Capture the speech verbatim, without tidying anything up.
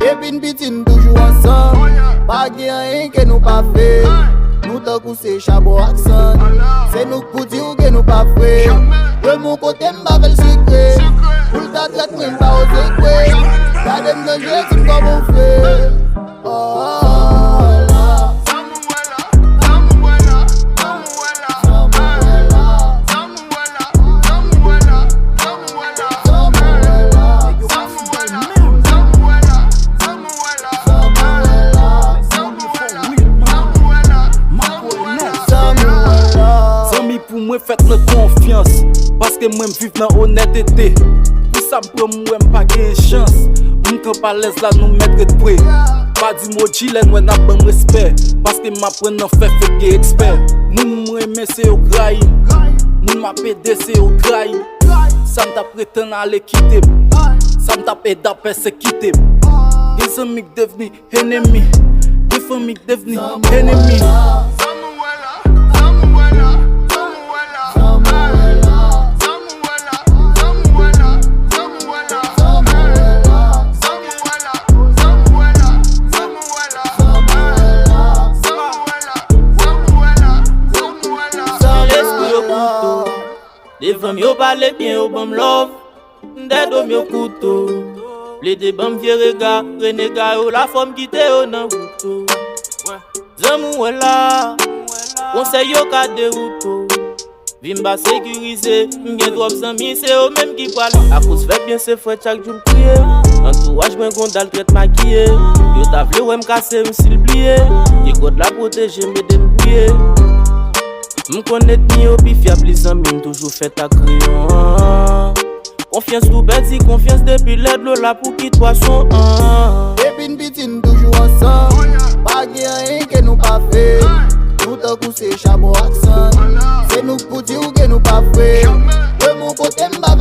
Depi n piti n toujou ansanm. Pa gen anyen ke nou pa fè. Nou tankou se chabon ak sann. Se nou k pou di w ke nou pa frè. Remon kote m pa fè l sekre. Pou l ta trèt mwen m pa oze kwè. Gade m nan je di m kòman w fè. Oh, oh, oh, oh. Zanmi pou mwen fèt nan konfyans, paske mwen m viv nan onètete. Pou sa m pran m wè m pa gen chans. M kanpe alèz la nou mèt ret pre. Pa di m O G lè n wè n ap ban m respè, paske m aprann nan fè fake gen ekspè. Moun m renmen se yo k rayi m, moun m ap ede se yo k trayi m. Sa m t ap pretann ale kite m, sa m t ap ede ap pèsekite m. Gen zanmi k devni enemi, gen fanmi k devni enemi. Lespri yo kouto. Devan m yo pale byen, yo ban m love. M dèyè do m yo kouto. Plede ban m vye rega, renega yo lafòm kite yo nan wout ou. Zanmi w wè la, konsèy yo ka dewout ou. Vi m pa sekirize, m gen twòp zanmi, se yo menm ki pral. Akoz fè byen se frè chak jou l priye. Antouraj mwen gon dal trèt makiye. Yo ta vle wè m kase m si l bliye. Ke God la pwoteje m, ede m priye. M konn ènmi yo pi fyab, li zanmi m toujou fèt ak kreyon. Konfyans tou pèdi, konfyans depi lè dlo la pou kit pwason an. Depi n piti n toujou ansanm. Pa gen anyen ke nou pa fè. Nou tankou se chabon ak sann. Se nou k pou di w ke nou pa frè. Remon kote m pa